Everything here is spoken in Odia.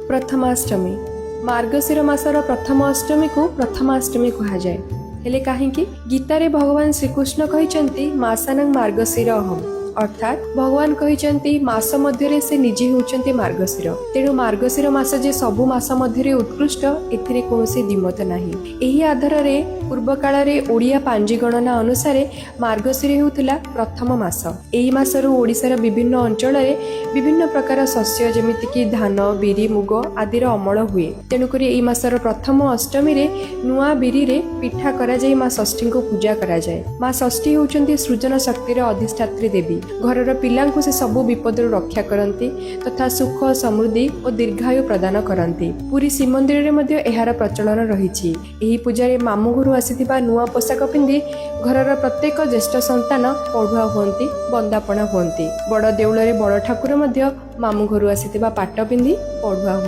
ପ୍ରଥମାଷ୍ଟମୀ। ମାର୍ଗଶିର ମାସର ପ୍ରଥମ ଅଷ୍ଟମୀକୁ ପ୍ରଥମାଷ୍ଟମୀ କୁହାଯାଏ। ହେଲେ କାହିଁକି? ଗୀତାରେ ଭଗବାନ ଶ୍ରୀକୃଷ୍ଣ କହିଛନ୍ତି, "ମାସାନଂ ମାର୍ଗଶିର ଅହମ୍"। ଅର୍ଥାତ୍ ଭଗବାନ କହିଛନ୍ତି, ମାସ ମଧ୍ୟରେ ସେ ନିଜେ ହେଉଛନ୍ତି ମାର୍ଗଶିର। ତେଣୁ ମାର୍ଗଶିର ମାସ ଯେ ସବୁ ମାସ ମଧ୍ୟରେ ଉତ୍କୃଷ୍ଟ, ଏଥିରେ କୌଣସି ଦ୍ୱିମତ ନାହିଁ। ଏହି ଆଧାରରେ ପୂର୍ବ କାଳରେ ଓଡ଼ିଆ ପାଞ୍ଜି ଗଣନା ଅନୁସାରେ ମାର୍ଗଶିର ହେଉଥିଲା ପ୍ରଥମ ମାସ। ଏହି ମାସରୁ ଓଡ଼ିଶାର ବିଭିନ୍ନ ଅଞ୍ଚଳରେ ବିଭିନ୍ନ ପ୍ରକାର ଶସ୍ୟ, ଯେମିତିକି ଧାନ, ବିରି, ମୁଗ ଆଦିର ଅମଳ ହୁଏ। ତେଣୁକରି ଏହି ମାସର ପ୍ରଥମ ଅଷ୍ଟମୀରେ ନୂଆ ବିରିରେ ପିଠା କରାଯାଇ ମା ଷଷ୍ଠୀଙ୍କୁ ପୂଜା କରାଯାଏ। ମା ଷଷ୍ଠୀ ହେଉଛନ୍ତି ସୃଜନ ଶକ୍ତିର ଅଧିଷ୍ଠାତ୍ରୀ ଦେବୀ। ଘରର ପିଲାଙ୍କୁ ସେ ସବୁ ବିପଦରୁ ରକ୍ଷା କରନ୍ତି ତଥା ସୁଖ, ସମୃଦ୍ଧି ଓ ଦୀର୍ଘାୟୁ ପ୍ରଦାନ କରନ୍ତି। ପୁରୀ ଶ୍ରୀମନ୍ଦିରରେ ମଧ୍ୟ ଏହାର ପ୍ରଚଳନ ରହିଛି। ଏହି ପୂଜାରେ ମାମୁଁ ଘରୁ ଆସିଥିବା ନୂଆ ପୋଷାକ ପିନ୍ଧି ଘରର ପ୍ରତ୍ୟେକ ଜ୍ୟେଷ୍ଠ ସନ୍ତାନ ପଢୁଆ ହୁଅନ୍ତି, ବନ୍ଦାପଣା ହୁଅନ୍ତି। ବଡ଼ ଦେଉଳରେ ବଡ଼ ଠାକୁର ମଧ୍ୟ ମାମୁଁ ଘରୁ ଆସିଥିବା ପାଟ ପିନ୍ଧି ପଢୁଆ ହୁଅନ୍ତି।